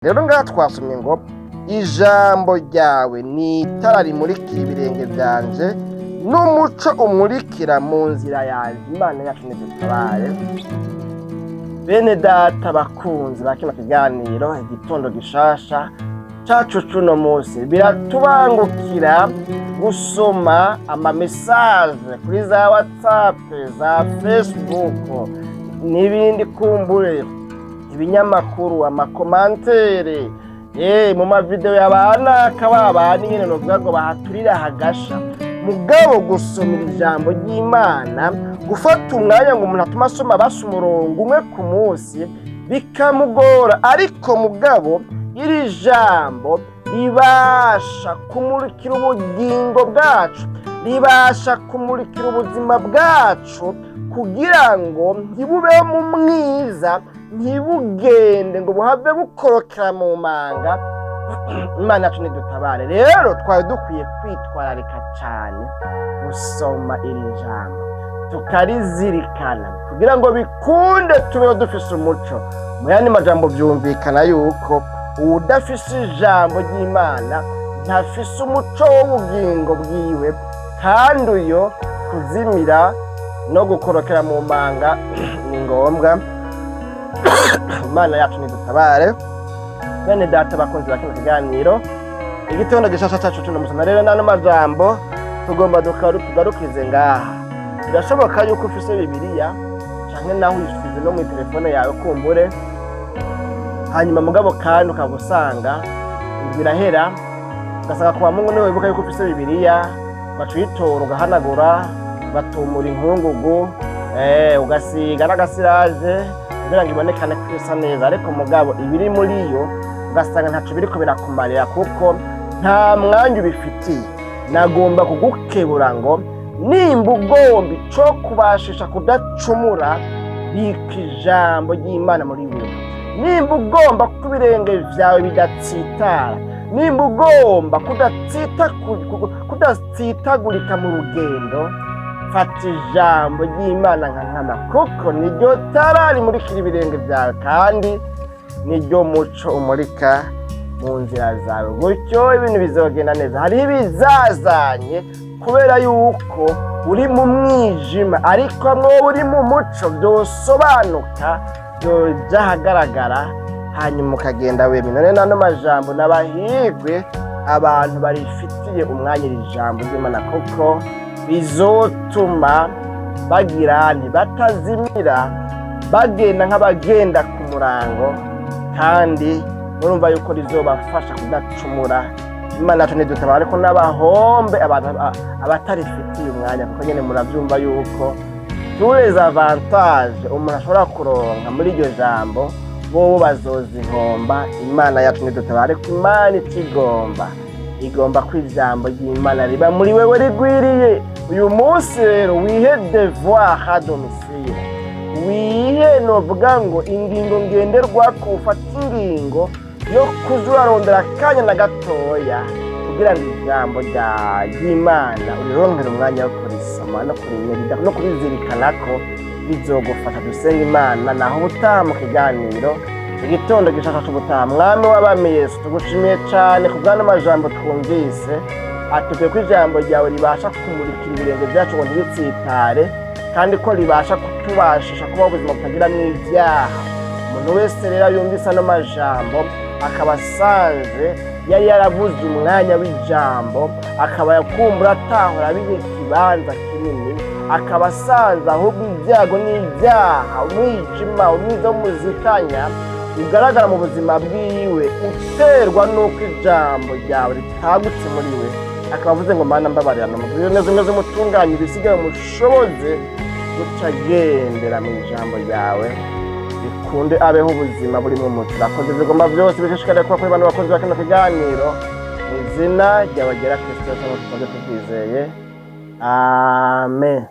Rero ngaha twasomye ngo ijambo ryawe ni itara rimurikira ibirenge byanje n'umuco umurikira mu nzira yanjye. Imana yacu nidutabare. Bene data bakunzi ba kino kiganiro, Igitondo Gishasha cacu cuno munsi, biratubangukira gusoma ama messages kuri za WhatsApp, za Facebook n'ibindi, kumbure ibinyamakuru, ama commentaires mu ma vidéos y'abanaka babandi nyene novuga ngo bahaturira hagasha. Mugabo gusomera ijambo ry'Imana, gufata umwanya ngo umuntu atuma asoma basa umurongo umwe ku munsi, bikamugora. Ariko mugabo iri jambo ribasha kumurikira ubugingo bwacu, ribasha kumurikira ubuzima bwacu, kugira ngo ntibubeho mu mwiza, ntibugende ngo buhave bukorokera mu manga. Imana yacu nidutabare. Rero twari dukwiye kwitwararika cyane gusoma iri jambo, tukarizirikana, kugira ngo bikunde tubeho dufise umuco. Mu yandi majambo, byumvikana yuko uwudafise ijambo ry'Imana ntafise umuco w'ubugingo bwiwe, kandi uyo kuzimira no gukorokera mu manga ni ngombwa. Imana yacu nidutabare. Bene data bakunzi ba kino kiganiro, Igitondo Gishasha cacu cuno musana, rero n'ano majambo tugomba tugarukize ngaha. Birashoboka yuko ufise Bibiliya canke naho uyifise no muri telefone yawe kumbure, hanyuma mugabo kandi ukaba usanga indwi irahera, ugasanga kuwa Mungu niwe wibuka yuko ufise Bibiliya, ugaca uyitora, ugahanagura, ugatumura inkungugu, ugasiga n'agasiraje kugira ngo ibonekane ko isa neza. Ariko mugabo ibiri muri yo ugasanga ntaco biriko birakumarira, kuko nta mwanya ubifitiye. Nagomba kugukebura ngo nimba ugomba ico kubashisha kudacumura, bika ijambo ry'Imana muri wewe. Nimba ugomba ko ibirenge vyawe bidatsitara, nimba ugomba kudatsitagurika mu rugendo, fata ijambo ry'Imana nka nkama, kuko niryo tara rimurikira ibirenge vyawe kandi niryo muco umurika mu nzira zawe. Gutyo ibintu bizogenda neza. Hariho ibizazanye kubera yuko uri mu mwijima, ariko mwoba uri mu muco byosobanuka, byoja ahagaragara, hanyuma ukagenda wemye. None n'ano majambo, n'abahigwe abantu barifitiye umwanya iri jambo ry'Imana, kuko bizotuma bagira ntibatazimira, bagenda nk'abagenda ku murango, kandi murumva yuko rizobafasha kudacumura. Imana yacu ntidutabara. Ariko n'abahombe abantu abatarifitiye umwanya, kuko nyene muravyumva yuko tous les avantages umuntu ashobora kuronka muri iryo jambo, bobo bazozihomba. Imana yacu ntidutabara. Ariko Imana ikigomba, igomba ko ijambo ry'Imana riba muri wewe rigwiriye. Uyu munsi rero wihe devoir à domicile, wihe novuga ngo ingingo ngenderwako, ufate ingingo yo kuza urarondera akanya na gatoya kugira ngo ijambo ry'Imana urironkere umwanya wo kurisoma no kurimedita no kurizirikana, ko bizogufasha. Dusenga Imana. Naho ubutaha mu kiganiro Igitondo Gishasha c'ubutaha. Mwami w'abami Yesu, tugushimiye cane ku bw'ano majambo twumvise atubwiye ko ijambo ryawe ribasha kumurikira ibirenge byacu ngo ntibitsitare, kandi ko ribasha kutubashisha kubaho ubuzima butagiramwo ibyaha. Umuntu wese rero yumvise ano majambo, akaba asanze yari yarabuze umwanya w'ijambo, akaba yakumbura atahora abiha ikibanza kinini, akaba asanze ahubwo ibyago n'ibyaha, umwijima, umwiza w'umuzitanya ugaragara mu buzima bwiwe, uterwa n'uko ijambo ryawe ritagutse muri we, akaba avuze ngo: "Mana, mbabarira, namubwire neza umeze, umutunganye, ibisigaye umushoboze guca agendera mu ijambo ryawe, bikunde abeho ubuzima burimo umuco." Urakoze. Bigomba byose bishishikariye kuba kuri bano bakozi ba kino kiganiro, mu izina ryawe ryera Kristo Yesu, tukoze tubyizeye, amen.